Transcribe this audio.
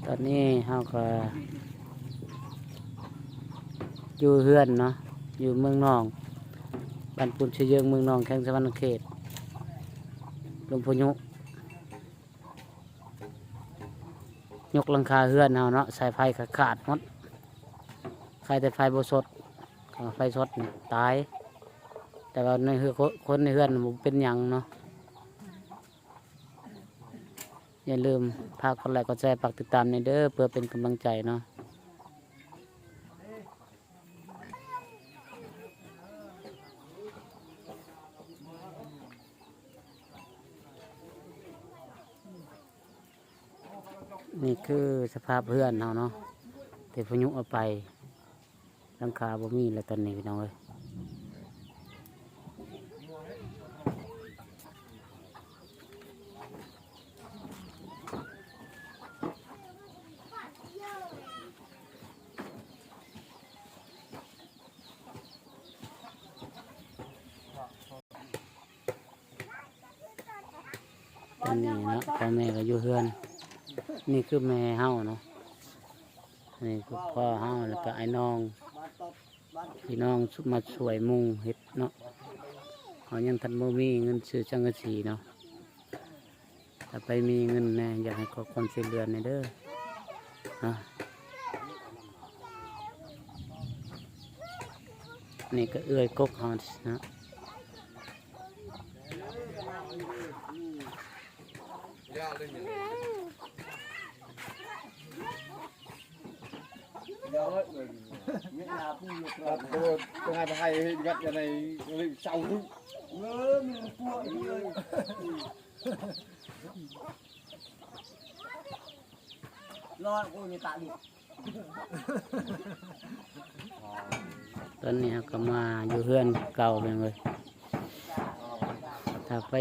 ຕອນນີ້ເຮົາກໍຢູ່ເຮືອນເນາະ ຢູ່ເມືອງໜອງ ບ້ານປູນຊະເຢິງ ເມືອງໜອງ ແຂວງສະຫວັນນະເຂດ ລົມພາຍຸຍົກຫຼັງຄາເຮືອນເຮົາເນາະ ສາຍໄຟກໍຂາດໝົດ ຂາຍແຕ່ໄຟບໍ່ສົດ ຄັນວ່າໄຟສົດນີ້ຕາຍ ແຕ່ວ່າໃນເຮືອນ ຄົນໃນເຮືອນບໍ່ເປັນຫຍັງເນາະ. ຢ່າລືມຝາກກົດໄລກົດແຊ ຝາກຕິດຕາມແດ່ເດີ ເພື່ອເປັນກຳລັງໃຈເນາະ. ນີ້ຄືສະພາບເຮືອນເຮົາເນາະ ທີ່ພາຍຸເອົາໄປ. ຫຼັງຄາບໍ່ມີແລ້ວຕອນນີ້ພີ່ນ້ອງເອີຍ. ອັນນີ້ເນາະ ພໍ່ແມ່ກໍຢູ່ເຮືອນ. ນີ້ຄືແມ່ເຮົາເນາະ ນີ້ຄືພໍ່ເຮົາ ແລ້ວກໍອ້າຍນ້ອງ ພີ່ນ້ອງມາຊ່ວຍມຸງເຮັດເນາະ. ເຮົາຍັງທັນບໍ່ມີເງິນຊື້ສັງກະສີເນາະ. ຖ້າໃຜມີເງິນແດ່ ຢາກໃຫ້ຂໍຄວາມຊ່ວຍເຫຼືອແດ່ເດີເນາະ. ນີ້ກໍເອື້ອຍກົກເຮົາເນາະ. ຕອນນີ້ເຮົາກໍມາຢູ່ເຮືອນເກົ່າແມ່ນເວີຍ ຖ້າໄປ